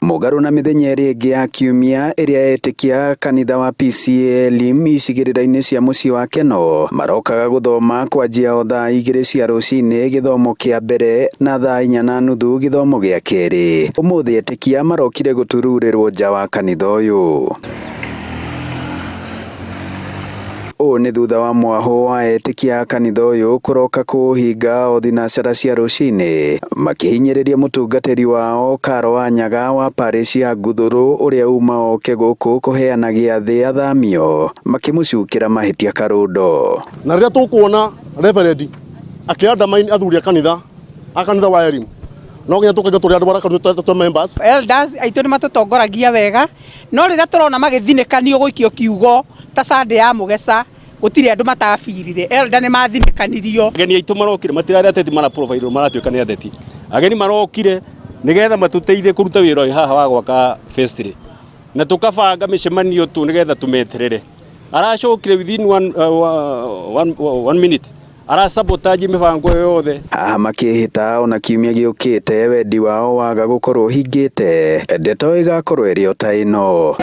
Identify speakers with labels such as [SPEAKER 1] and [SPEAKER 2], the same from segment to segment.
[SPEAKER 1] Mũgarũ na mĩthenya ĩrĩa ĩngĩ ya kiumia ĩrĩa etĩkia kanitha wa PCEA Elim icigĩrĩra-inĩ cia mũciĩ wa Keno marokaga gũthoma kwanjia o thaa 2 cia rũcinĩ gĩthomo kĩa mbere na thaa 4:30 gĩthomo gĩa kerĩ. Ũmũthĩ etĩkia marokire gũtururĩrwo nja wa kanitha ũyũ. Ũũ nĩ thutha wa mwahũ wa etĩkia a kanitha ũyũ kũroka kũũhinga o thinacara cia rũcinĩ makĩhinyĩrĩria mũtungatĩri wao Karo Wanyaga wa parish ya Nguthũrũ ũrĩa uma oke gũkũ kũheana gĩathĩ athamio makĩmũcukĩra mahĩtia karũndo.
[SPEAKER 2] Na rĩrĩa tũkuona reverend akĩ-undermine athuri a kanitha a kanitha wa Elim, no nginya tũkaigua tũrĩ andũ a tũ members.
[SPEAKER 3] Elders aitũ nĩ matũtongoragia wega, no rĩrĩa tũrona magĩthinĩkanio gũikio kiugo ta Sunday ya Mũgeca, gũtirĩ andũ matabirire. Elder nĩ mathinĩkanirio.
[SPEAKER 4] Ageni aitũ marokire matirarĩ ateti mara profile maratuĩka nĩ ateti. Ageni marokire nĩgetha matũteithie kũruta wĩra ũyũ haha wa gwaka vestry. Na tũkabanga mĩcemanio tu nĩgetha tũmeterere. Aracokire within one minute arasabotage mĩbango ĩyo yothe.
[SPEAKER 1] Haha makĩhĩta ona kiumia gĩũkĩte wendi wao waga gũkorwo ũhingĩte, ndeto ĩgakorwo ĩrĩ o ta ĩno.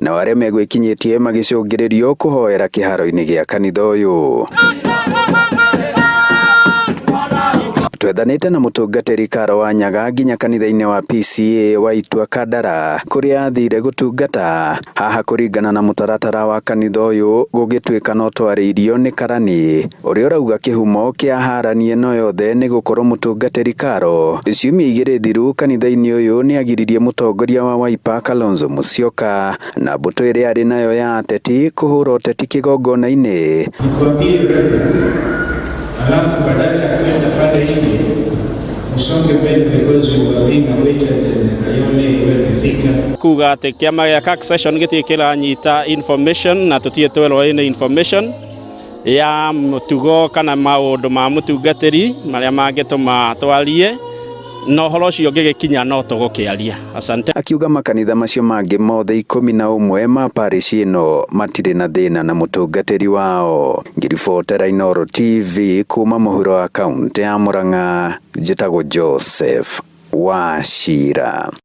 [SPEAKER 1] Nao arĩa megwĩkinyĩtie magĩcũngĩrĩrio kũhoera kĩharo-inĩ gĩa kanitha ũyũ. Twethanĩte na mũtungatĩri Karo Wanyaga nginya kanitha-inĩ wa PCEA wa Itua Kandara kũrĩa athire gũtungata. Haha kũringana na mũtaratara wa kanitha ũyũ gũgĩtuĩka no twarĩirio nĩ karani ũrĩa ũrauga kĩhumo kĩa harani ĩno yothe nĩ gũkorwo mũtungatĩri Karo ciumia 2 thiru kanitha-inĩ ũyũ nĩ agiririe mũtongoria wa Wiper Kalonzo Musyoka na mbũtũ ĩrĩa arĩ nayo ya ateti kũhũra ũteti kĩgongona-inĩ.
[SPEAKER 5] Nikwambie Reverend, alafu badala ya kwenda pale nje usonge mbele because we were being awaited in Kayole, iwe ni Thika.
[SPEAKER 6] Kuga atĩ kĩama gĩa CAC session gĩtirĩ kĩranyita information na tũtirĩ twerwo any information ya mũtugo kana maũndũ ma mũtungatĩri marĩa mangĩtũma twarie na ũhoro ũcio ũngĩgĩkinya no tũgũkĩaria. Asante.
[SPEAKER 1] Akiuga makanitha macio mangĩ mothe 11 ma parish ĩno matirĩ na thĩna na mũtungatĩri wao. Ngĩribotera Inooro TV kuma mũhuro wa kaũntĩ ya Murang'a, njĩtagwo Joseph Wachira.